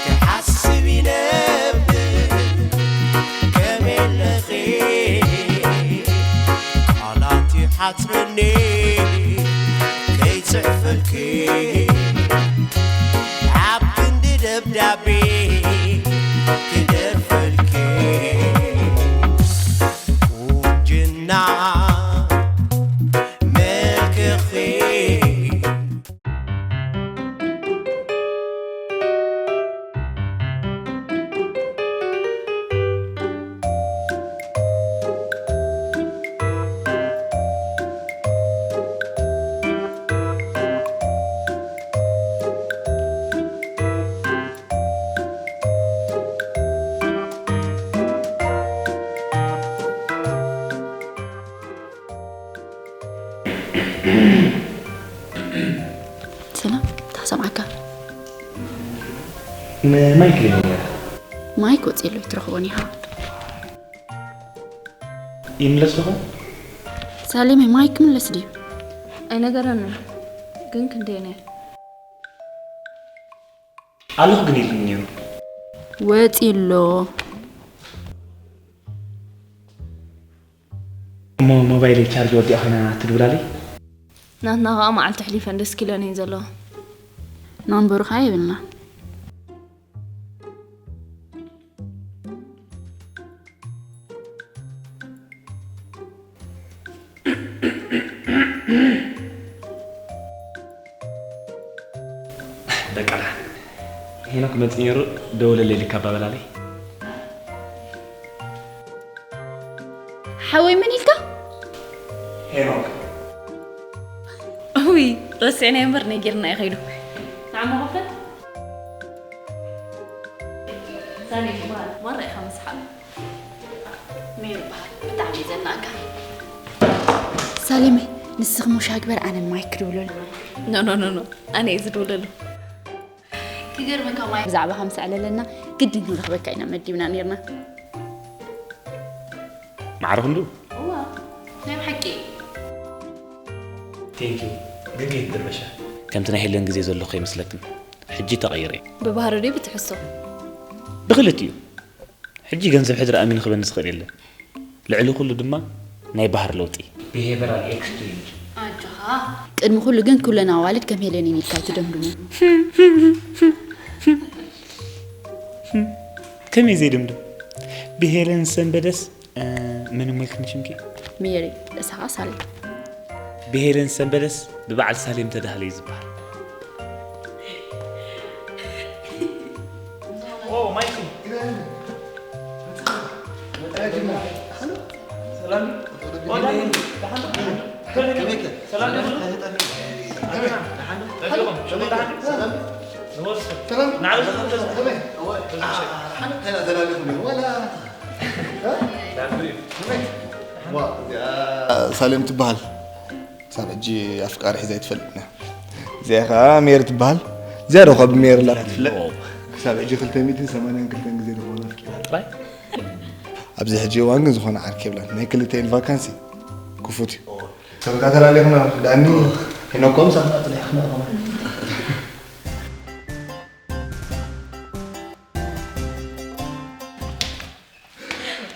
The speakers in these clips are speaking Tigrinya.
ክሓስብ ይነብር ከመይ ኣለኺ? ቃላት ይሓጽረኒ ከይጽሕፈልኪ፣ ኣብ ክንዲ ደብዳቤ ክደርፈልኪ። ቁንጅና መልክኺ። ሰላም፣ እንታይ ክሰምዓካ? ን-፣ ማይክ ኢለ ነይረ። ማይክ ወፂኡ ኣሎ፣ ኣይትረኽቦን ኢኻ። ይምለስ ዶ ኾን? ሳሌመ፣ ማይክ ምለስ ድዩ? ኣይነገረንን፣ ግን ክንደይ ነይሩ? ኣለኹ ግን ኢሉኒ ነይሩ። ወፂኡ ኣሎ። እሞ ሞባይለይ ቻርጅ ወዲኣ ኮይና ትድውላለይ? ናትና ኸኣ መዓልቲ ኣሕሊፈን ደስ ኪለን እየን ዘለዋ። ናምበሩ ኸኣ የብልና። በቃ ደሓን። ሄኖክ መፂኡ ነይሩ፣ ደውለለይ ልካ ኣባበላለይ። ሓወይ መን ኢልካ? ሄኖክ። እውይ፣ ረሲዕናዮ እምበር ነጊርና እዩ ከይዱ። ንዓሞ ክፍል። ሳሌ ይበሃል። ማራ ኢኻ መስሓቕ። ሜሪ ይበሃል። ብጣዕሚ እዩ ዘናእካ። ሳሌመ፣ ንስኺ ሙሻ ግበር፣ ኣነ ማይክ ክድውለሉ። ኖ፣ ኖ፣ ኖ፣ ኖ። ኣነ እየ ዝድውለሉ። ክገርመካ ማይ ብዛዕባኻ ምስ ኣዕለለና ግድን ክንረኽበካ ኢና መዲብና ነይርና። ማዕረ ክንዱ? እዋ፣ ናይ ብሓቂ። Thank you። ግን ከይትድርበሻ። ከምቲ ናይ ሄለን ግዜ ዘለኹ ከይመስለክን። ሕጂ ተቐይረ። ብባህሪ ድዩ ብትሕዝቶ? ብኽልቲኡ። ሕጂ ገንዘብ ሕድሪ ኣሚኑ ክበኒ ዝኽእል የለን። ልዕሊ ኩሉ ድማ ናይ ባህሪ ለውጢ። Behavioral exchange። ኣጆኻ። ቅድሚ ኩሉ ግን ኩለን ኣዋልድ ከም ሄለን እየን ኢልካ ኣይትደምድሞ። ከመይ ዘይድምድም? ብሄለን ዝሰንበደስ፣ እ፣ መን እሞ ኢልክኒ ሽምኪ? ሜሪ፣ እሳ ኸኣ ሳሌም። ብሄለን ዝሰንበደስ ብበዓል ሳሌም ተዳህለ እዩ ዝበሃል። ኦ፣ ማይክል። ሰላም። ሳሌም ትበሃል። ክሳብ ሕጂ ኣፍቃሪ ሒዛ ኣይትፈልጥን እያ። እዚኣ ኸኣ ሜሪ ትበሃል። እዚኣ ዶ ካብ ሜሪ ላክ ትፍለጥ? ክሳብ ሕጂ ክልተ ሚእትን ሰማንያን ክልተን ግዜ ዝኾነ ኣፍቂራ ጥራይ። ኣብዚ ሕጂ እዋን ግን ዝኾነ ዓርኪ የብላን። ናይ ክልተኤን ቫካንሲ ክፉት እዩ። ከምታ ተላሊኽና ዳኒ ሄኖኮም ሳትና ጥሪሕና።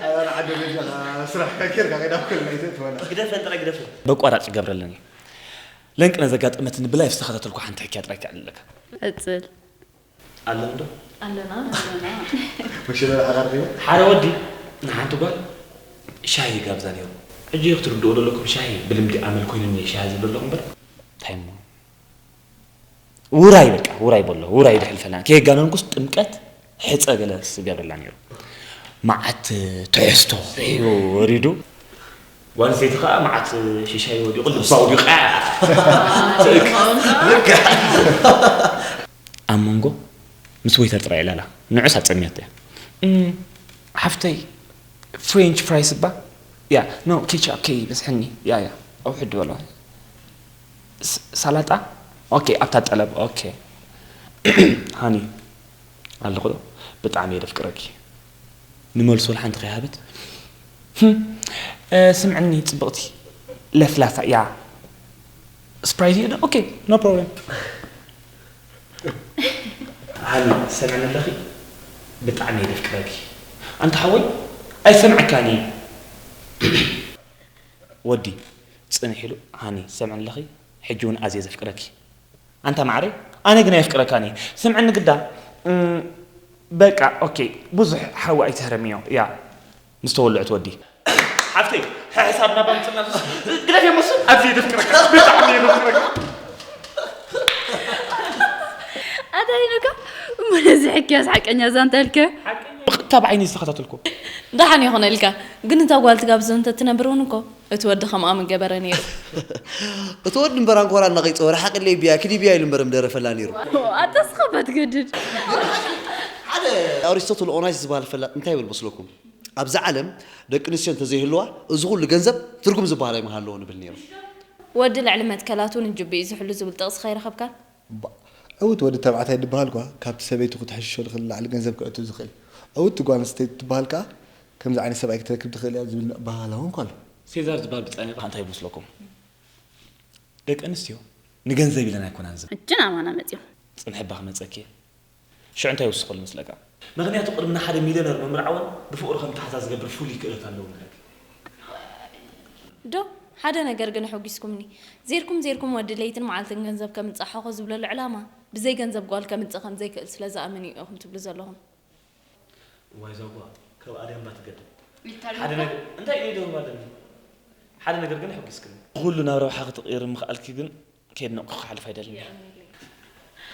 ኣረ፣ ሓደ በጃኻ ስራሕ ጌርካ ከይዳ ኣብ ክልል ኣይተእትወና። ግደፈን ጥራይ ግደፈን። በቋራጭ ይገብረለን እዩ። ለንቅነ ዘጋጠመትኒ ብላይፍ ዝተኸታተልኩ ሓንቲ ሕክያ ጥራይ ክዕልለካ። ቀጽል። ኣለንዶ? ኣለና፣ ኣለና። መሸለ ሓዳር ዲና? ሓደ ወዲ ንሓንቲ ጓል ሻሂ ይጋብዛ ነይሩ። ሕጂ ክትርድኡ ዘለኩም ሻሂ ብልምዲ ኣመል ኮይኑኒ ሻሂ ዝብል ኣለኹም እምበር። እንታይ እሞ? ውራይ በቃ፣ ውራይ በሎ፣ ውራይ ደሕልፈልና። ከየጋነንኩስ ጥምቀት ሕጸ ገለ ዝገብረላ ነይሩ። መዓት ትሕዝቶ እዩ ወሪዱ። ጓል ኣንስተይቲ ኸኣ መዓት ሽሻይ ወዲቑ ልባ ወዲቑ። ኣብ መንጎ ምስ ዌይተር ጥራይ ዕላላ። ንዑስ ኣጸሚያቶ እያ። "እም፣ ሓፍተይ፣ ፍሬንች ፍራይስ እባ?" "ያ፣ ኖ፣ ኬቻፕ ከይበዝሐኒ። ያ፣ ያ፣ ኣውሕድ በሎ። ስ-፣ ሳላጣ? ኦኬ፣ ኣብታ ጠለብ፣ ኦኬ። ሃኒ፣ ኣለኹ ዶ? ብጣዕሚ እየ ዘፍቅረኪ።" ንመልሱ ወላ ሓንቲ ከይሃበት፣ "ህም፣ እ፣ ስምዕኒ ጽብቕቲ ለፍላፋ፣ ያ፣ ስፕራይት እዩ ዶ? ኦኬ፣ ኖ ፕሮብለም።" ሃኒ፣ ሰምዕኒ ኣለኺ? ብጣዕሚ እየ ዘፍቅረኪ። ኣንታ ሓወይ፣ ኣይሰምዐካን እየ። ወዲ፣ ጽንሕ ኢሉ፣ ሃኒ፣ ሰምዕኒ ኣለኺ? ሕጂ እውን ኣዝየ ዘፍቅረኪ። ኣንታ ማዕረይ፣ ኣነ ግን ኣየፍቅረካን እየ። ስምዕኒ ግዳ። እም፣ በቃ፣ ኦኬ፣ ብዙሕ ሓዊ ኣይትህረምዮ። ያ፣ ምስ ተወልዑ ትወዲ። ሓፍተይ፣ ሕሳብ ናብ ኣምጽና። ግደፍ እየ፣ ምስ ኣዝየ ዘፍቅረካ፣ ብጣዕሚ እየ ዘፍቅረካ። ኣታ ሄኖካ፣ እሞ ነዚ ሕክያስ ሓቀኛ ዛንታ ኢልካዮ? ብቐጥታ ብዓይኒ ዝተኸታተልኩ። ደሓን ይኾነልካ፣ ግን እታ ጓል ትጋብዞ እንተትነብር እውን እኮ እቲ ወዲ ከምኣ ምገበረ ነይሩ። እቲ ወዲ እምበር ኣንኮራ እናቐይጸወረ ሓቂ ለይ ብያ፣ ክዲ ብያ ኢሉ እምበር ምደረፈላ ነይሩ። ኣታ ስኻ እባ ትገድድ። ሓደ ኣሪስቶትል ኦናይስ ዝበሃል ፈላጥ እንታይ ይብል መስለኩም? ኣብዛ ዓለም ደቂ ኣንስትዮ እንተዘይህልዋ፣ እዚ ኩሉ ገንዘብ ትርጉም ዝበሃል ኣይምሃለዎ ንብል ነይሩ። ወዲ ልዕሊ መትከላቱ ንጅቡ እዩ ዝሕሉ ዝብል ጥቕሲ ከይረኸብካን? እባ፣ ዕዉት ወዲ ተባዕታይ ድበሃል እኳ ካብቲ ሰበይቱ ክትሕሽሾ ዝኽእል ንላዕሊ ገንዘብ ክእቱ ዝኽእል እዩ። ዕውቲ ጓል ኣንስተይቲ ትበሃል ከኣ ከምዚ ዓይነት ሰብኣይ ክትረክብ ትኽእል እያ ዝብል ኣበሃህላ እውን እኳ ኣሎ። ሴዛር ዝበሃል ብጻይ ነበር እንታይ ይመስለኩም? ደቂ ኣንስትዮ ንገንዘብ ኢለን ኣይኮናን ዝብ- ሕጂ ናባና መጺኦም። ጽንሒ እባ ክመጸኪ እየ። ሽዑ እንታይ ይውስኸሉ መስለካ? ምኽንያቱ ቅድሚ ንሓደ ሚልዮነር ምምርዓወን ብፍቕሩ ከም ተሓዛ ዝገብር ፍሉይ ክእለት ኣለዎ ማለት እዩ። ዶ፣ ሓደ ነገር ግን ኣሐጒስኩምኒ። ዜርኩም ዜርኩም ወዲ ለይትን መዓልትን ገንዘብ ከምጽእ ሓኾ ዝብለሉ ዕላማ፣ ብዘይ ገንዘብ ጓል ከምጽእ ከም ዘይክእል ስለ ዝኣምን እዩ ኢኹም ትብሉ ዘለኹም። እዋይ ዛጓ፣ ካብ ኣድያም እባ ትገድል። ይታረም ሓደ እኮ። ነገር፣ እንታይ ኢለ ይደርብ ኣለኒ? ሓደ ነገር ግን ኣሐጒስክኒ። ኩሉ ናብ ረብሓ ክትቕይሪ ምኽኣልኪ ግን ከየድነቕኩ ክሓልፍ ኣይደልን እየ። የቐንየለይ።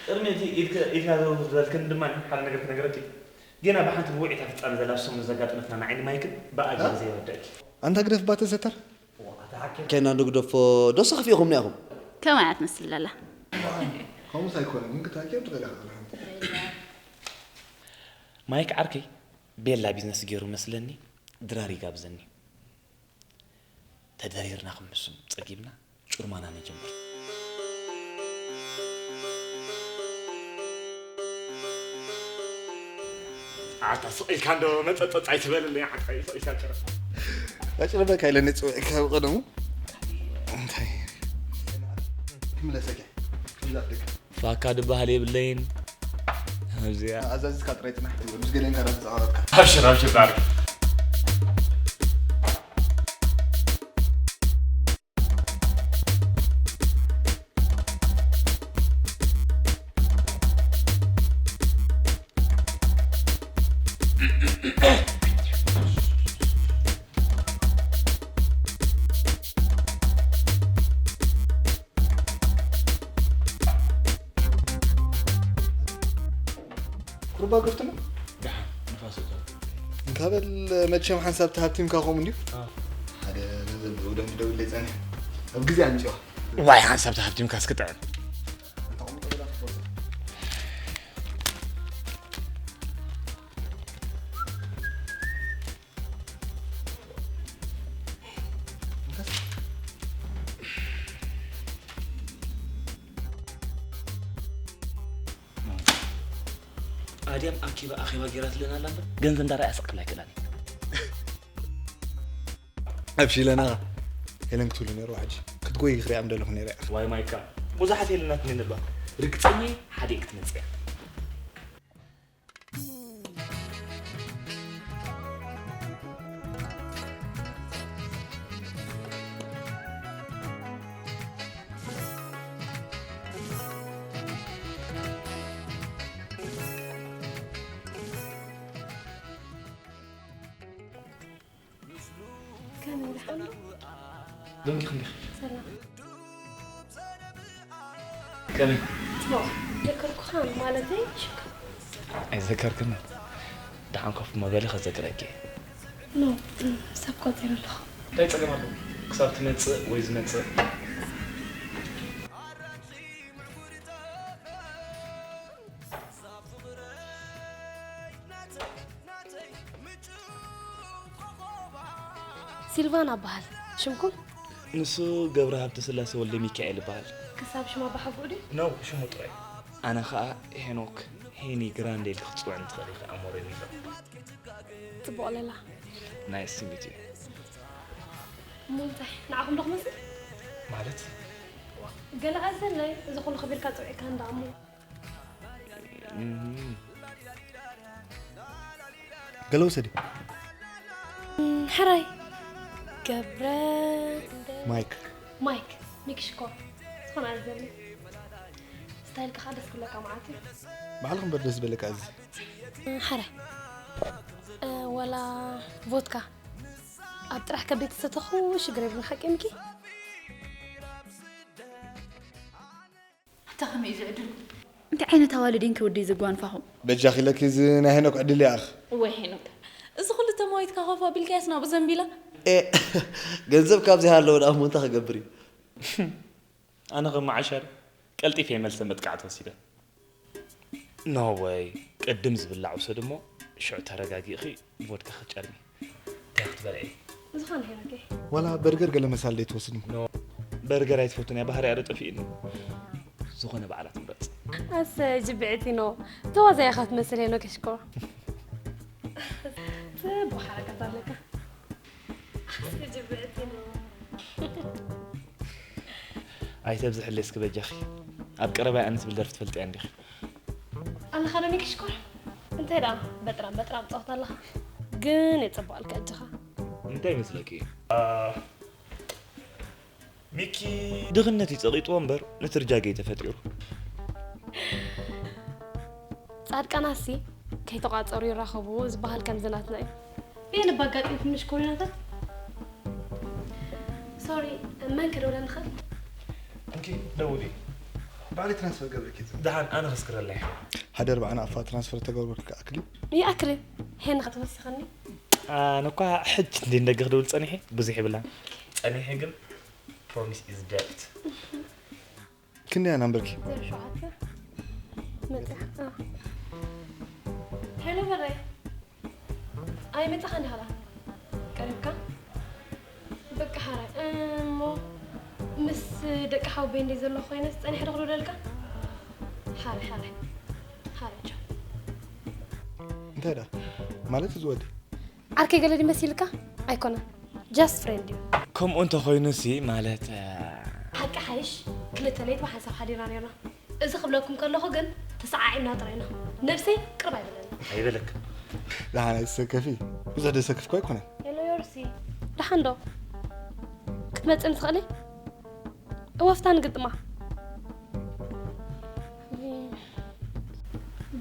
ቅድሚ እቲ ኢድከ-፣ ኢድካ ዘወር ዝበልክን ድማ ሓደ ነገር ክነግረኪ። ጌና ብሓንቲ ብውዕኢታ ፍጻመ ዘላ ሰሙን ዘጋጠመትና ንዓይኒ ማይክን ብኣግባብ እ? ዘይረድአኪ። ኣንታ ግደፍ ባተ ዘተር። እዋ፣ ኣታ ሓኪም። ከይና ንግደፎ ዶ ሰኽፍ ኢኹም ኒኣኹም? ከማይ እያ ትመስል ዘላ። ከምኡስ ኣይኮነን፣ ግን ክትሃኪ ትኽእሊ ኢኻ ሓንቲ። ማይክ ዓርከይ ቤላ ቢዝነስ ገይሩ መስለኒ ድራር ይጋብዘኒ። ተደሪርና ክምስም ጸጊብና ጩርማና ንጅምር። ኣታ ስቕ ኢልካ እንዶ መጸጸጽ ኣይትበልለይ፣ ዓንቃይ ስቕ ኢልካ ጭረ። ኣጭርበካ ኢለኒ ጽውዒ ካብ ቀደሙ። እንታይ? ክምለሰካ። ክምለስ ደቂ። ፋካ ድበሃል የብለይን። ኣብዚኣ። ኣዛዚዝካ ጥራይ ጽናሕ ትብል፣ ምስ ገደንካ ራስ ዝዓረፍካ። ኣብሽር፣ ኣብሽር፣ ዳርክ። ቁሩባ ግፍቲ ነው። ደሓን ንፋስ እቶ። እንካ በል መቸም ሓንሳብ ተሃብቲምካ ከምኡ እንድዩ። አ። ሓደ ዘዘለ ውደም ደውለይ ጸኒሕ። ኣብ ግዜ ኣምጺዋ። ዋይ ሓንሳብ ተሃብቲምካ እስኪ ጥዕም። ኣድያም ኣኪባ ኣኼባ ጌራትለን ኣላ እምበር፣ ገንዘብ እንዳረኣያ ስቕ ክብላ ኣይክእላን እየን። ኣብሺለና ሄለን ክትብሉ ነይርዋ ሕጂ። ክትጎይ ክሪኣ ምደለኹ ነይረ። ዋይ ማይካ፣ ብዙሓት ሄለናት እኒአን ኣለዋ። ርግጸኛ እየ፣ ሓደ ክትመጽእ እያ። ከመይ ደሓን ዶ? ደንጊ ክንዲኺ? ሰላም። ከመይ? ጽቡቕ። ዘከርኩኻ ማለተይ ሽክ። ኣይዘከርክን። ደሓን ኮፍ መበሊ ከዘክረኪ። ኖ፣ ሰብ ቆጺረ ኣለኹ። እንታይ ጸገም ኣለዎ? ክሳብ ትመጽእ ወይ ዝመጽእ። ሲልቫና እበሃል። ሽምኩም? ንሱ ገብረሃብተስላሴ ወልደሚካኤል እበሃል። ክሳብ ሽም ኣቦሓጎኡ ድዩ? ኖ፣ ሽሙ ጥራይ። ኣነ ኸኣ ሄኖክ፣ ሄኒ ግራንዴ ኢልኪ ክትጽውዕኒ ትኽእሊ ኢኺ፣ ኣሞሪኒሎ። ጽቡቕ ለላ። ናይስ ቱ ሚት ዩ። እሞ እንታይ ንዓኹም ዶ ክመስል? ማለት? ገለ ኣዘለይ፣ እዚ ኩሉ ከቢርካ ጽውዒካ እንዳ ኣሞ። ገለ ውሰዲ። ሕራይ ገብረ ማይክ ማይክ ሚክሽኮ ዝኾነ ኣዘለ ስታይል ከኻ ደስ ክብለካ መዓት እዩ። ባዕልኹም በር ደስ ዝበለካ እዚ ሕራይ ወላ ቮድካ ኣብ ጥራሕ ከብደይ ተሰተኹ ሽግር የብሉን ሓቂ ምኪ ኣታ ከመይ እዩ ዝዕድልኩም? እንታይ ዓይነት ኣዋልድ እየን ክወደይ ዘጓንፋኹም? በጃኺ ኢለኪ እዚ ናይ ሄኖክ ዕድል ይኣኽ ወይ ሄኖክ፣ እዚ ኩሉ ተማዊትካ ኮፍ ኣቢልካያስ ናብኡ ዘንቢላ? ኤ፣ ገንዘብ ካብዚ ሃለወ ደኣ እሞ እንታይ ክገብር እዩ? ኣነ ከም መዓሻሪ ቀልጢፈ እየ መልሰ መጥቃዕቲ ወሲደ። ኖ ወይ፣ ቅድም ዝብላዕ ውሰድ እሞ ሽዑ ተረጋጊእኺ ቮድካ ክትጨርሚ። እንታይ ክትበልዒ? ዝኾነ ሄኖኬ ዋላ በርገር ገለ መሳል ደይ ትወስድኒ ኖ፣ በርገር ኣይትፈቱን እያ፣ ባህሪኣ ዶ ጠፊእኒ። ዝኾነ በዓላት ምረፅ። ኣሰ ጅብዕቲ ኖ ተዋዛያ ኢኻ ትመስል ሄኖክ ሽኮር ጽቡቅ ሓረቀት ኣለካ ኣሰ ጅብዕቲ ኖ ኣይተብዝሕለይ እስኪ በጃኺ። ኣብ ቀረባይ ኣነ ትብል ደርፊ ትፈልጥያ እንዲኺ? ኣለኻ ዶ ሚኪ ሽኮር እንታይ ደኣ በጥራም በጥራም ጸወታ ኣለኻ ግን የጸብቐልካ እጅኻ እንታይ ይመስለኪ? ሚኪ ድኽነት እዩ ጸቒጥዎ እምበር ንትርጃገ እዩ ተፈጢሩ። ጻድቃናሲ ከይተቋጸሩ ይራኸቡ ዝበሃል ከምዚ ናትና እዩ ብየን ባጋጢም ትንሽ ኮሪናታት ሶሪ መን ክደውለ ንኽእል እንኪ ደውሊ ባዕሊ ትራንስፈር ገብረኪ ደሓን ኣነ ክስክረለይ። ሓደ ኣርባዕና ኣፋ ትራንስፈር ተገብረልካ ኣክሊ ይኣክል ሄን ክትወስኸኒ ኣነ እኳ ሕጂ እንዴ እንደገ ክደውል ጸኒሐ ብዙሕ ይብላ ጸኒሐ ግን promise is debt። ክንደያ ናምበርኪ ዜሮ ሸውዓተ መጽያ ሄሎ በራይ ኣይመጻኻን ኢኻ ቀሪብካ በቃ ሓራይ እሞ ምስ ደቂ ሓውበይ እንደ ዘሎ ኮይነስ ጸኒሐ ዶ ክደውለልካ ሓራይ ሓራይ ሓራይ ቻው እንታይ ዳ ማለት እዚ ወዲ ዓርከይ ገለ ድመሲልካ ኣይኮነን just friend እዩ ከምኡ እንተኾይኑሲ ማለት ሓቂ ሓይሽ ክልተ ለይቲ ብሓንሳብ ሓዲርና ነርና እዚ ክብለኩም ከለኹ ግን ተሰዓዒምና ጥራይና ነብሰይ ቅርብ ኣይበለኒ ኣይበለክ ደሓን ኣይትሰከፊ ብዙሕ ደሰክፍኮ ኣይኮነን ሄሎ ዮርሲ ደሓን ዶ ክትመፅእ ንትኽእሊ እወፍታ ንግጥማ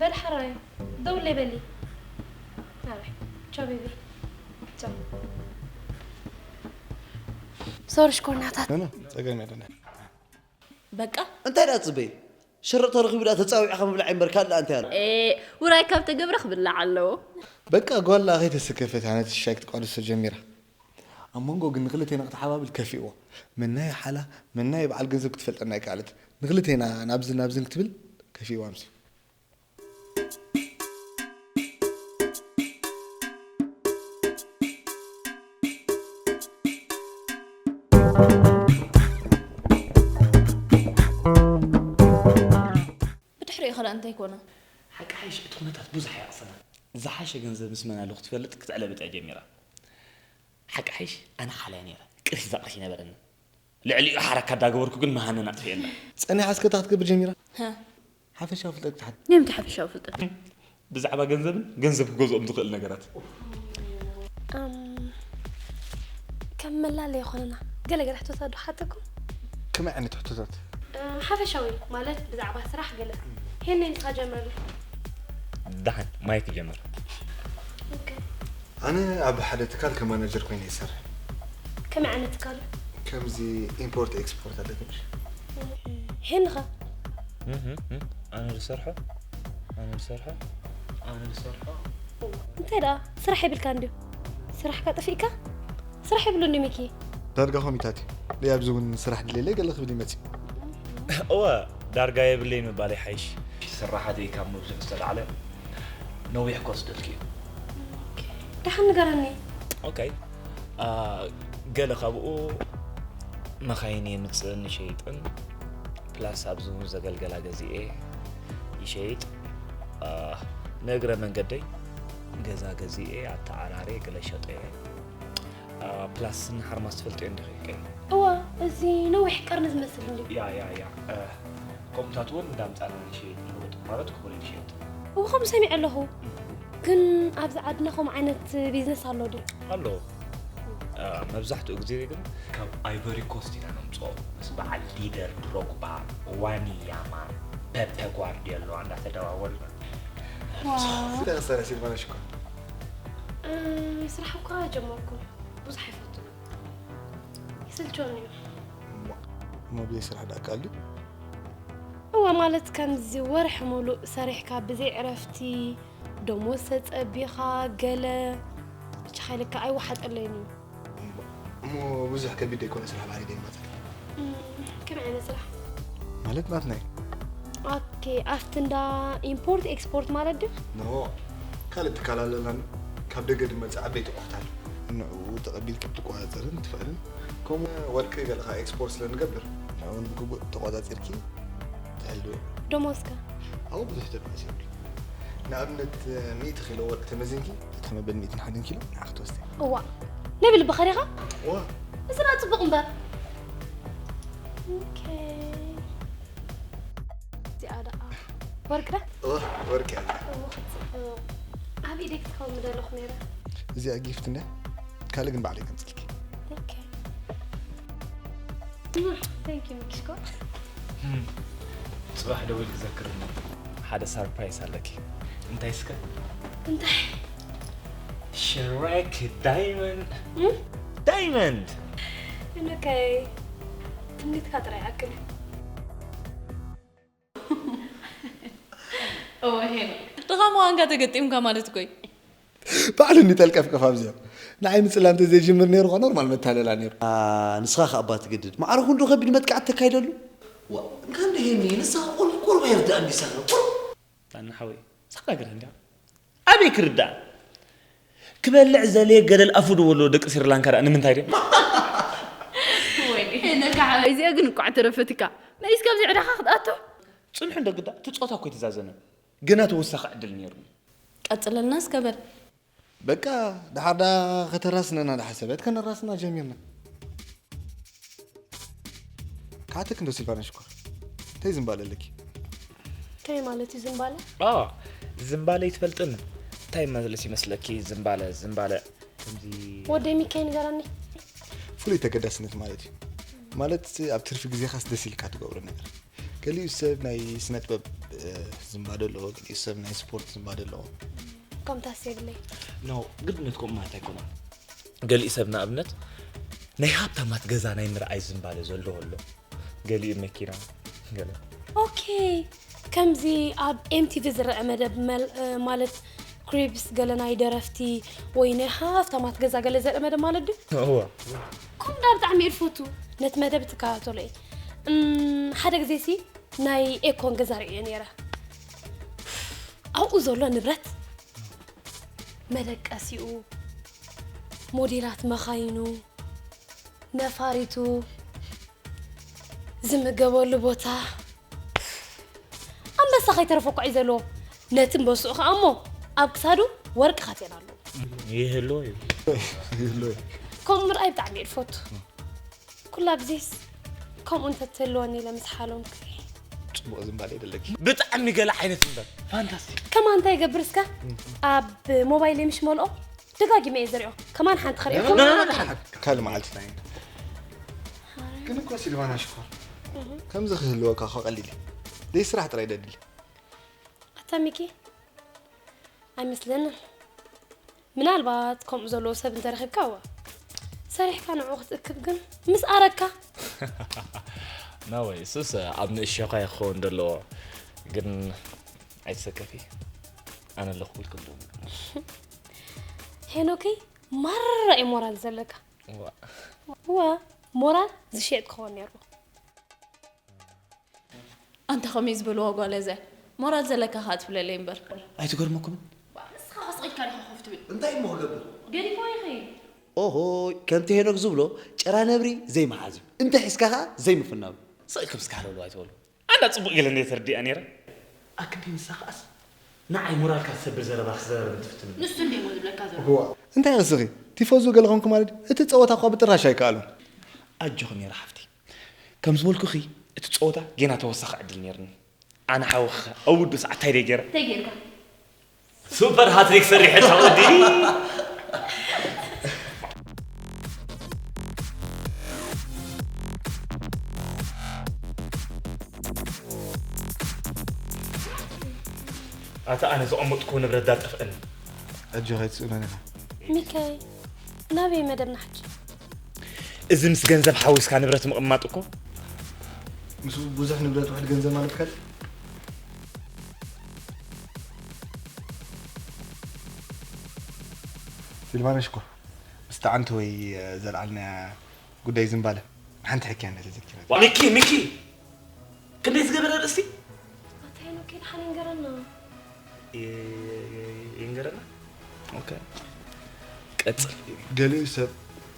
በል ሓራይ ደውለይ በሊ ቻው ቤቢ ቻው ሶሪ ሽኮርናታት ኖ ኖ ጸገም የለን በቃ እንታይ ደኣ ትጽበይ? ሽርቕ ተረኺቡ ደኣ ተጻዊዕኻ ምብላዕ እምበር ካልእ እንታይ ኣሎ? ኤ፣ ውራይ ካብ ተገብረ ክብላዕ ኣለዎ። በቃ ጓል ለኣ ከይተሰከፈት ነቲ ሻይ ክትቋደሶ ጀሚራ። ኣብ መንጎ ግን ንክልቴና ክትሓባብል ከፊእዋ። መናይ ሓላ መናይ በዓል ገንዘብ ክትፈልጠና ኣይከኣለት። ንክልቴና ናብዝን ናብዝን ክትብል ከፊእዋ ምስዩ። ብድሕሪኡ ኸዳ እንታይ ኮነ? ሓቂ ሓይሽ እቲ ኩነታት ብዙሕ ኣይኣቕሰናን። ዝሓሸ ገንዘብ ምስ መን ኣሎ ክትፈልጥ ክትዕለብጥ እያ ጀሚራ። ሓቂ ሓይሽ ኣነ ሓላይ ነይረ። ቅርሲ ዛቕርሲ ነበረኒ። ልዕሊኡ ሓረካ ዳገበርኩ ግን መሃነን ኣጥፍኤላ። ጸኒሓ እስከ እንታይ ክትገብር ጀሚራ? ሓፈሻዊ ፍልጠት ክትሓት። ንምንታይ ሓፈሻዊ ፍልጠት? ብዛዕባ ገንዘብን ገንዘብ ክገዝኦም ዝኽእል ነገራት። ከም መላለይ ይኾነና ገለ ገለ ሕቶታት ዶ ሓተኩም? ከመይ ዓይነት ሕቶታት? ሓፈሻዊ ማለት ብዛዕባ ስራሕ ገለ ሄነይ ንስኻ ጀምረሉ። ደሓን ማይክ ጀምር። ኣነ ኣብ ሓደ ትካል ከም ማናጀር ኮይነ ይሰርሕ። ከመይ ዓይነት ትካል እዩ? ከምዚ ኢምፖርት ኤክስፖርት ኣለክምሽ? ሄንኻ ኣነ ዝሰርሖ ኣነ ዝሰርሖ ኣነ ዝሰርሖ እንታይ ደኣ ስራሕ የብልካ እንድዩ ስራሕካ ጠፊእካ ስራሕ የብሉ እንዲ ሚኪ ዳርጋ ኮሚታት እዩ ኣብዚ እውን ስራሕ ድሌለይ ገለ ክብል ይመፅእ እወ ዳርጋ የብለይ ምባል ይሓይሽ ስራሓተይ ካብ ምብዝሑ ዝተላዕለ ነዊሕ ኮርስ ደልኪ እዩ ደሓን ንገረኒ ኦኬ ገለ ካብኡ መኻይን የምፅእን ይሸይጥን ፕላስ ኣብዚ እውን ዘገልገላ ገዚኤ ይሸይጥ ንእግረ መንገደይ ገዛ ገዚኤ ኣተዓራርየ ገለ ሸጠ ፕላስ ንሓርማስ ትፈልጥዮ እንዲኺ እወ እዚ ነዊሕ ቀርኒ ዝመስል እንድዩ። ያ ያ ያ እ፣ ከምኡታት እውን እንዳምፃና ንሸየጥ ንለውጥ ማለት ክኾነ ንሸየጥ። እው ከምኡ ሰሚዐ ኣለኹ። ግን ኣብዚ ዓድና ከምኡ ዓይነት ቢዝነስ ኣሎ ድዩ? ኣሎ። እ፣ መብዛሕትኡ ግዜ ግን ካብ ኣይቨሪ ኮስት ኢና ነምፅኦ፣ ምስ በዓል ሊደር ድሮግባ፣ ዋኒ ያማ፣ ፔፐ ጓርዲዮላ እንዳተደዋወልና። እንታይ ክሰርሕ ሲልቫና ሽኮር? እ፣ ስራሕ እኳ ጀመርኩ። ብዙሕ ኣይፈቱን። ይስልቸኒ እዩ። እሞ ብዘይ ስራሕ ደኣ ክኣል ድዩ? እወ፣ ማለት ከምዚ ወርሒ ሙሉእ ሰሪሕካ ብዘይ ዕረፍቲ፣ ደሞዝ ተጸቢኻ፣ ገለ ብቻ ኢልካ ኣይወሓጠለይን እዩ። እሞ ብዙሕ ከቢድ ዘይኮነ ስራሕ ባህሪ ደይመፀ? እም፣ ከመይ ዓይነት ስራሕ? ማለት ናትና እዩ። ኦኬ፣ ኣብቲ እንዳ ኢምፖርት ኤክስፖርት ማለት ድዩ? ኖ፣ ካልእ ትካል ኣለና። ካብ ደገ ዝመፅእ ዓበይቲ ኣቑሑት ኣሎ። ንዕኡ ተቐቢልካ ክትቆፃፀርን ትኽእልን። ከምኡ ወርቂ ገለ ከዓ ኤክስፖርት ስለ ንገብር፣ ንዕኡ ብግቡእ ተቆፃፂርኪ ትሕልዊ። ደሞዝከ? ኣብኡ ብዙሕ ተባእስ የብሉ። ንኣብነት ሚእቲ ኪሎ ወርቂ ተመዚንኪ፣ እታ መበል ሚእትን ሓደን ኪሎ ንዓኺ ትወስድ። እዋ፣ ናይ ብልብኻ ዲኻ? ዋ፣ እዚ ደኣ ጽቡቕ እምበር። ኦኬ። እዚኣ ደኣ ወርቂ ዳ? ዋ፣ ወርቂ እያ። እዎ፣ ጽቡቕ። ኣብ ኢደይ ክትከውን ምደለኹ ነይረ። እዚኣ ጊፍት እንድያ፣ ካልእ ግን ባዕለይ ከምፅልኪ። ኦኬ። ቴንክ ዩ ሚኪ ሽኮር። ጽባሕ ደዊል ክዘክርኒ ሓደ ሳርፕራይዝ ኣለኪ። እንታይ እስከ? እንታይ? ሽራይክ ዳይመንድ። እም? ዳይመንድ። ኦኬ። ትምኒትካ ጥራይ ኣክል። እወ ሄኖክ፣ ድኻ ምዃንካ ተገጢምካ ማለት እኮ እዩ። ባዕሉ እንዲ ጠልቀፍቀፍ ኣብዚኦም። ንዓይ ምፅላም ተዘይጅምር ነይሩ እኳ ኖርማል መታለላ ነይሩ። ንስኻ ከኣ እባ ትግድድ። ማዕረ ክንዱ ከቢድ መጥቃዕቲ ተካይደሉ። ዋ፣ እንካ እንደ ሄኒ፣ ንስኻ ቁሩብ ቁሩብ ኣይርድኣን ዲሳኻ? ቁሩብ። ኣነ ሓወይ፣ ሳቕ ነገር እንድያ። ኣበይ ክርዳእ? ክበልዕ ዘልየ ገለል ኣፉ ድበሎ ደቂ ስሪላንካ ደኣ ንምንታይ ድዮም? እዚኣ ግን እኳዕ ተረፈትካ። መሊስካ ኣብዚ ዕዳኻ ክትኣቱ? ጽንሑ እንዶ ግዳ፣ እቲ ጾታ እኮ ኣይተዛዘመን። ገና ተወሳኺ ዕድል ነይሩ። ቀጽለልና እስከ በል። በቃ፣ ደሓር ዳ ከተራስነና ዳሓሰበት ከነራስና ጀሚርና። ካትክ እንዶ ሲልቫና ሽኮር። እንታይ ዝምባለ ኣለኪ? ከመይ ማለት እዩ ዝምባለ? ኣ ዝምባለ ይትፈልጥን? እንታይ ማለት ይመስለኪ? ዝምባለ ዝምባለ ከምዚ ወደይ ሚካይ ንገረኒ። ፍሉይ ተገዳስነት ማለት እዩ። ማለት ኣብ ትርፊ ግዜኻስ ደስ ኢልካ ትገብሮ ነገር። ገሊኡ ሰብ ናይ ስነ ጥበብ እ፣ ዝምባደ ኣለዎ፣ ገሊኡ ሰብ ናይ ስፖርት ዝምባደ ኣለዎ። ከምታስ የብለይ። ኖ ግድነት ከምኡ ማለት ኣይኮነን። ገሊኡ ሰብ ንኣብነት ናይ ሃብታማት ገዛ ናይ ምርኣይ ዝምባለ ዘለዎ ኣሎ። ገሊኡ መኪና ገለ ኦኬ። ከምዚ ኣብ ኤምቲቪ ዝረአ መደብ መል- እ፣ ማለት ክሪፕስ ገለ ናይ ደረፍቲ ወይ ናይ ሃፍታማት ገዛ ገለ ዘርኢ መደብ ማለት ድዩ? እዋ ከምኡ ዳ ብጣዕሚ እየ ዝፈቱ። ነቲ መደብ ትከታተሎ እየ። እም፣ ሓደ ግዜ ሲ ናይ ኤኮን ገዛ ርእየ ነይረ። ኣብኡ ዘሎ ንብረት መደቀሲኡ፣ ሞዴላት መኻይኑ፣ ነፋሪቱ፣ ዝምገበሉ ቦታ ኣንበሳ ከይተረፈ እኳ እዩ ዘለዎ። ነቲ ኣንበስኡ ከዓ እሞ ኣብ ክሳዱ ወርቂ ካቴና ኣለዎ። ይህልዎ እዩ። ይህልዎ እዩ። ከምኡ ምርኣይ ብጣዕሚ እየ ዝፈቱ። ኩላ ግዜስ ከምኡ እንተትህልወኒ ኢለ ምስ ሓለምኩ። ጽቡቕ ዝምባለ ይደለኪ። ብጣዕሚ ገለ ዓይነት እምበር ፋንታስቲክ። ከማን እንታይ ይገብር እስከ ኣብ ሞባይል ምሽ መልኦ ደጋጊመ እየ ዝሪኦ። ከማን ሓንቲ ክሪኦ ካልእ መዓልቲ። ግን እኮ ሲልቫና ሽኮር ከምዚ ክህልወካ እኮ ቀሊል እዩ። ደይ ስራሕ ጥራይ ደድሊ። ኣታ ሚኪ ኣይመስለንን። ምናልባት ከምኡ ዘለዎ ሰብ እንተረኺብካ እዋ ሰሪሕካ ንዕኡ ክትእክብ ግን ምስ ኣረካ ናወይ እሱስ ኣብ ንእሸኻ ይኸውን ዘለዎ ግን ኣይትሰከፊ ኣነ ኣለኹ ኢልኩም ደው ሄኖከይ ማራ እዩ ሞራል ዘለካ። እዋ እዋ ሞራል ዝሸየጥ ክኸውን ነይርዎ። ኣንታ ከመይ ዝበልዋ ጓል እዚኣ ሞራል ዘለካ ከኣ ትብለለይ እምበር። ኣይትገርመኩምን? ንስኻ ከስቒልካ ዲኻ ኮፍ ትብል? እንታይ እሞ ክገብር? ገዲፍዋ ይኸይድ። ኦሆይ፣ ከምቲ ሄኖክ ዝብሎ ጭራ ነብሪ ዘይመሓዝ እዩ። እንተ ሒዝካ ከኣ ዘይምፍናው እዩ። ስቕ ኢልኩም እስከ ሃለሉ ኣይትበሉ። ኣንዳ ጽቡቕ ኢለ እንደ ተርዲኣ ነይረ። ኣክንዲ ንሳ ከኣስ ንዓይ ሞራልካ ዝሰብር ዘረባ ክዘራረብ እንትፍትን። ንሱ እንዲሞ ዝብለካ ዘሎ። እዋ እንታይ ንስኺ ቲፎዞ ገለ ኾንኩ ማለት እዩ? እቲ ጸወታ እኳ ብጥራሽ ኣይከኣሉን። ኣጆኺ ነይረ ሓፍቲ። ከም ዝበልኩኺ፣ እቲ ጸወታ ጌና ተወሳኺ ዕድል ነይርኒ። ኣነ ሓውኺ ኣብ ውዱእ ሰዓት እንታይ ደይ ገይረ? እንታይ ጌርካ? ሱፐር ሃትሪክ ሰሪሐ እታ ወዲ። ኣታ ኣነ ዘቐመጥኩዎ ንብረት ዳጠፍአኒ። ኣጆኻ ኣይትስእኖን ኢኻ። ሚካኤል ናበይ መደብ ናሕኪ? እዚ ምስ ገንዘብ ሓዊስካ ንብረት ምቕማጥ እኮ ምስ ብዙሕ ንብረት ውሕድ ገንዘብ ማለት ከ ሲልቫና ሽኮር ምስቲ ዓንተ ወይ ዘልዓልናያ ጉዳይ ዝምባለ ሓንቲ ሕክያ እንደ ተዘኪረ ሚኪ ሚኪ ክንደይ ዝገበረ ርእሲ ኣታይ ነው ኬድ ሓኒን ገረና ይንገረና ኦኬ ቀጽል ገሊኡ ሰብ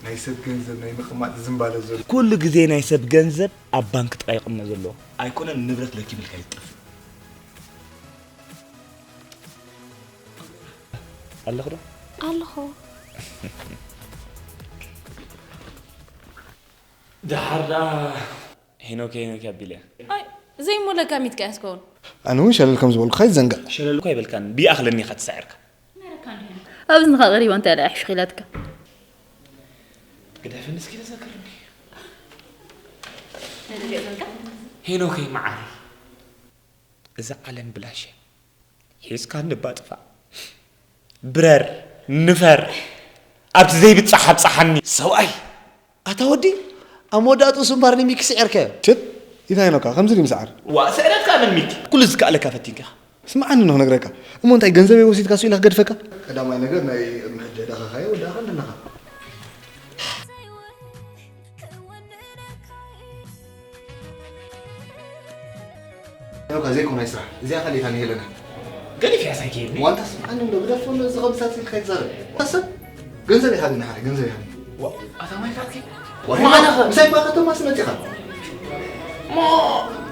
ናይ ሰብ ገንዘብ ናይ ምቕማጥ ዝምባለ ዘሎ ኩሉ ግዜ ናይ ሰብ ገንዘብ ኣብ ባንክ ጥራይ ይቕመጥ ዘለዎ ኣይኮነን ንብረት ለኪብልካ ይጠፍ ኣለኹ ዶ ኣለኹ ደሓር ደኣ ሄኖክ ሄኖክ ኣቢለ ኣይ ዘይሞለካ ሚትካ እያ ትከውን ኣነ እውን ሸለል ከም ዝበልኩኻ ይዘንጋዕ ሸለል እኳ ይበልካን ብይኣኽለኒ ኢኻ ትስዕርካ ኣብ እዝንኻ ቀሪባ እንታይ ደኣ ሕሹኽ ኢላትካ ግደፍኒ እስኪ ተዘክርኒ ሄኖከይ መዓረይ እዛ ዓለም ብላሽ እያ ሒዝካ ንባጥፋ ብረር ንፈር ኣብቲ ዘይብጻሕ ኣብጻሓኒ ሰብኣይ ኣታ ወዲ ኣብ መወዳእትኡ ስምባር ንሚኪ ስዒርካዮ ትብ ኢታይ ነካ ከምዚ ድዩ ምስዓር ዋ ስዕረትካ መን ሚኪ ኩሉ ዝከኣለካ ፈቲንካ ስምዓኒ ንኽነግረካ እሞ እንታይ ገንዘበይ ወሲድካ ስኢላ ክገድፈካ ቀዳማይ ነገር ናይ ቅድሚ ሕጂ ዕዳኻኻዮ ወዳእኻ ኣለኻ ኖካ ዘይኮነ ስራሕ እዚኣ ካሊእታ ንሄለና ገዲፍ እያ ሳይክል ዋንታ ስምዓኒ እንዶ ግደፎ እንዶ እዚ ኸብሳት ኢልካ ይትዛረብ ሰብ ገንዘብ ይሃብኒ ሓደ ገንዘብ ይሃብኒ ኣታ ማይ ካርኪ ምሳይ ባኸቶ ማስ መፂኻ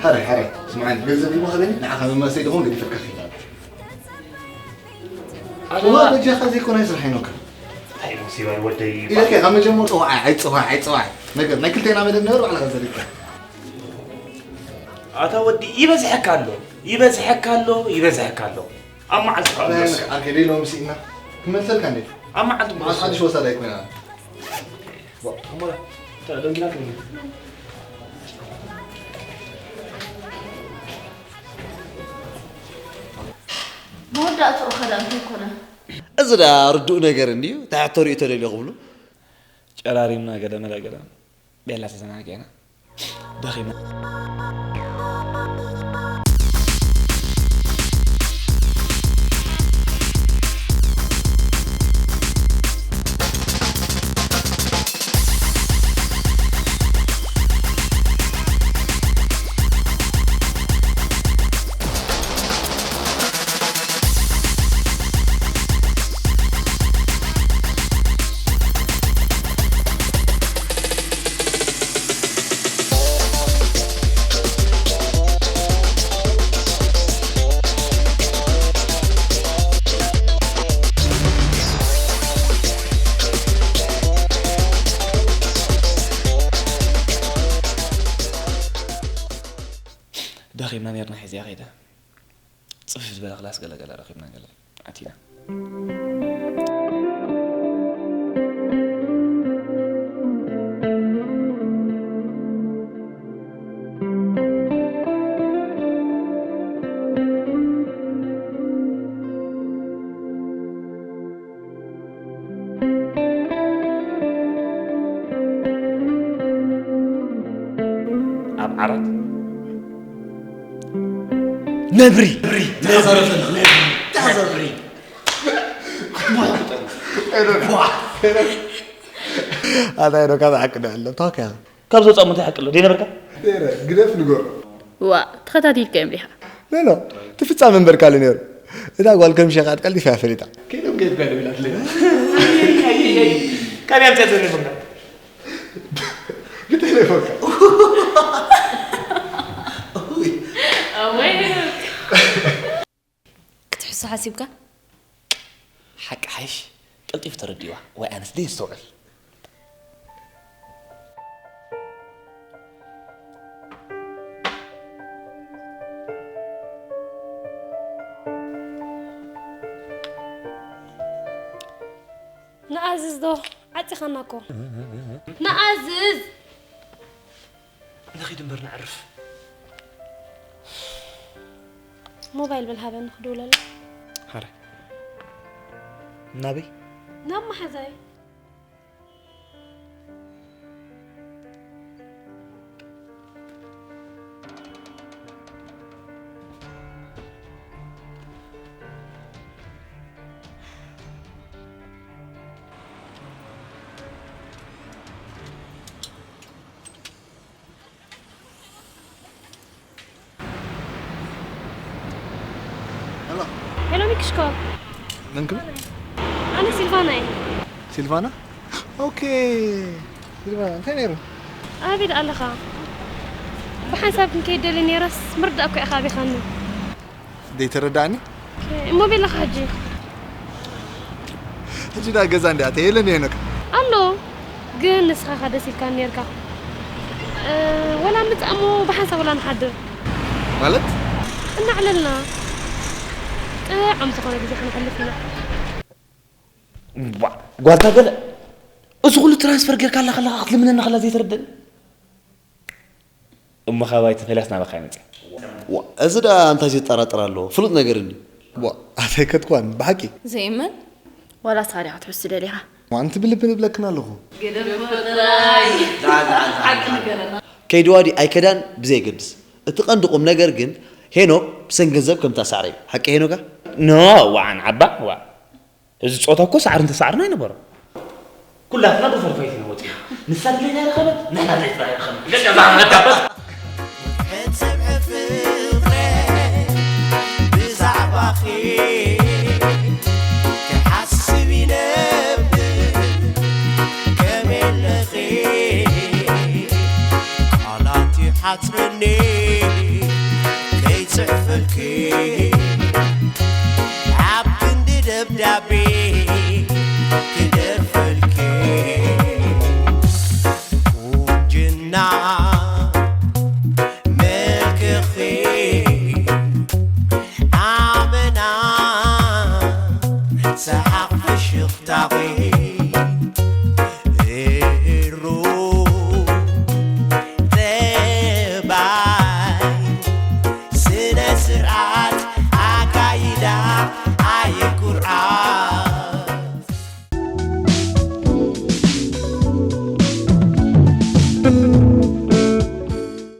ሓራይ ሓራይ ስምዓኒ ገንዘብ ይሞ ሃበኒ ንዓኻ መማሰይ ድኾን ገዲፈልካ ኸይድ ኣዋ በጃኻ ዘይኮነ ስራሕ ይኖካ እንታይ ሙሲባ ወደይ ኢለከ ካብ መጀመር ፅዋዓ ኣይፅዋዓ ኣይፅዋዓ ነገር ናይ ክልቴና መደብ ነበር ባዕልኻ ዘሪካ ኣታ ወዲ ይበዝሐካ ኣሎ ይበዝሐካ ኣሎ ይበዝሐካ ኣሎ ኣብ መዓልቲ ካብ ደስ ኣርኬ ደይ ሎም ስኢና ክመልሰልካ እንዴ ኣብ መዓልቲ መዓልቲ ሓድሽ ወሳድ ኣይኮይና መወዳእትኡ ኸዳ እንታይ ኮነ? እዚ ዳ ርዱእ ነገር እንድዩ። እንታይ ሕቶ ርእዩ ተደልዮ ክብሉ። ጨራሪምና ገለ መለ ገለ ቤላ ተዘናጊዕና ደኺምና። ደኺምና ኔርና ሒዘያ ከይደ ጽፍፍ ዝበለ ክላስ ገለ ገለ ረኺብና ገለ ኣቲና ኣብ ዓራት ነብሪ ኣታይ ዶ ካብ ሓቂ ዶ ኣሎ ታካ ካብ ዘውፃእ እንታይ ሓቂ ኣሎ ደይነበርካ ግደፍ ንገሮ ዋ ተኸታቲልካ እዮም ዲኻ ኖ ኖ እቲ ፍጻመ እምበር ካልእ ነይሩ እዛ ጓል ከም ሸቃጥ ቀልጢፋ እያ ፈሊጣ ከይዶም ከየት ጓል ብላትለ ካበይ ኣምፅኣ ዘለኹም ብቴሌፎንካ ክትሕሱ ሓሲብካ ሓቂ ሓይሽ ቀልጢፉ ተረዲእዋ ወይ ኣነስ ደየስተውዕል ኣዝዝ ዶ? ዓጺኻና እኮ። ንኣዝዝ። ንኺድ እምበር ነዕርፍ። ሞባይል በል ሃበኒ ክድውለላ። ሓረ። ናበይ? ናብ መሓዛይ። ሄሎ። ሄሎ ሚክሽኮ። መን ክብል? ኣነ ሲልቫና እየ። ሲልቫና? ኦኬ። ሲልቫና እንታይ ነይሩ? ኣበይ ደኣ ኣለኻ? ብሓንሳብ ክንከይድ ደልየ ነይረስ ምርዳእ እኮ ኢኻ ኣቢኻኒ። ደይተረዳእኒ? እሞ ቤለኻ ሕጂ? ሕጂ ዳ ገዛ እንዲኣ ተየለን እየ ነካ። ኣሎ ግን ንስኻ ኻ ደስ ኢልካ ነርካ። እ፣ ወላ ምጻእ እሞ ብሓንሳብ ወላ ንሓድር። ማለት? እናዕለልና ጥዑም ዝኾነ ግዜ ከነሕልፍ ኢና። ጓልታ ገለ እዚ ኩሉ ትራንስፈር ጌርካ ኣላ ከለኻ ክትልምነና ከላ ዘይተረደኒ። እሞ ካባይ ተፈላስ ናባኻ ይመጽእ። እዚ ደኣ እንታይ ዘጠራጥር ኣለዎ? ፍሉጥ ነገር እንዲ። ዋ ኣተይከትኳን ብሓቂ። ዘይእመን ዋላ ሳሪያ ክትሕሱ ደሊኻ? ዋንቲ ብልቢ ንብለክን ኣለኹ። ከይድዋ ድዩ ኣይከዳን ብዘየገድስ። እቲ ቀንዲ ቁም ነገር ግን ሄኖክ ብሰንኪ ገንዘብ ከም ተሳዕረ እዩ። ሓቂ ሄኖካ? ኖ ዋዓን ዓባ ዋ እዚ ጾታ እኮ ሳዕሪ እንተሳዕርና ኣይነበሮ። ኩላትና ብፈርፋይት ኢና ወፂና። ንሳ ድሌታ ይረኸበት፣ ንሕና ድሌትና ይረኸብና። ገዛ መጋበት። ሕጽብ ሕፍረ ብዛዕባኺ ክሓስብ ይነብር ከመይ ኣለኺ ቃላት ይሓጽረኒ ከይጽሕፈልኪ ኣብ ክንዲ ደብዳቤ ክደርፈልኪ ቁንጅና መልክኺ ኣመና ሰሓቕ ፍሽኽታኺ